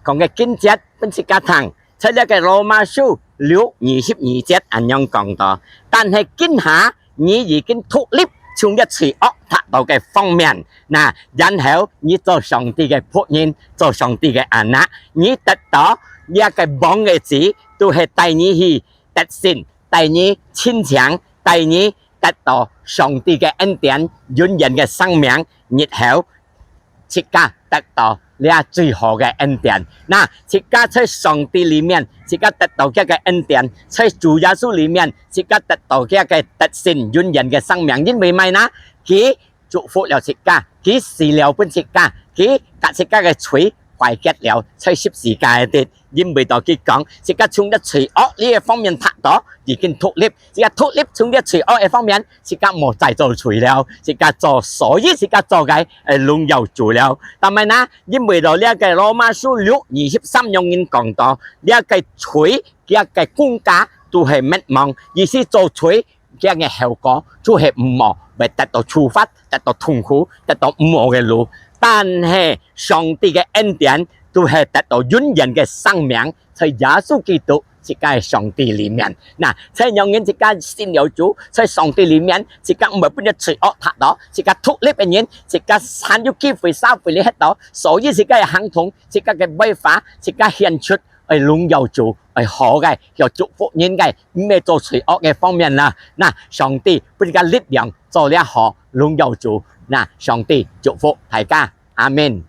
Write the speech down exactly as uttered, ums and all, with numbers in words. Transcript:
講个經節分自家聽，在這个羅馬書六二十二節恁樣講到：「但係今下你已經獨立，從這罪惡法度个方面，那，然後你做上帝个僕人，做上帝个anak，你得到這个王个子，都係帶你去得勝，帶你清淨，帶你得到上帝个恩典，永遠个生命。」日後自家得到這最好个恩典。那，自家在上帝裡面，自家得到佢个恩典，在主耶穌裡面，自家得到佢个得勝，永遠个生命。因為麼个呢？佢祝福了自家，佢死了分自家，佢佮自家个罪解決了，在十字架个地。因為到佢講，自家從這罪惡這个方面脫到，已經獨立，自家獨立從這罪惡个方面，自家無再做罪了，自家做，所以自家做个，誒，榮耀主了。但係呢，因為到這个羅馬書六二十三樣人講到，這个罪，佢个工價都係滅亡，意思做罪，佢个後果就係毋好，會得到處罰，得到痛苦，得到毋好个路。但係上帝个恩典，都係得到永遠个生命，在耶穌基督自家个上帝裡面。那，在樣人自家信了主，在上帝裡面，自家毋會分這罪惡䌈到，自家獨立个人，自家還有機會社會裡歇到，所以自家个行動，自家个話，自家顯出愛榮耀主，愛好个，要祝福人个，毋係做罪惡个方面啦。那，上帝分自家力量，做了好，榮耀主。那，上帝祝福大家，阿們。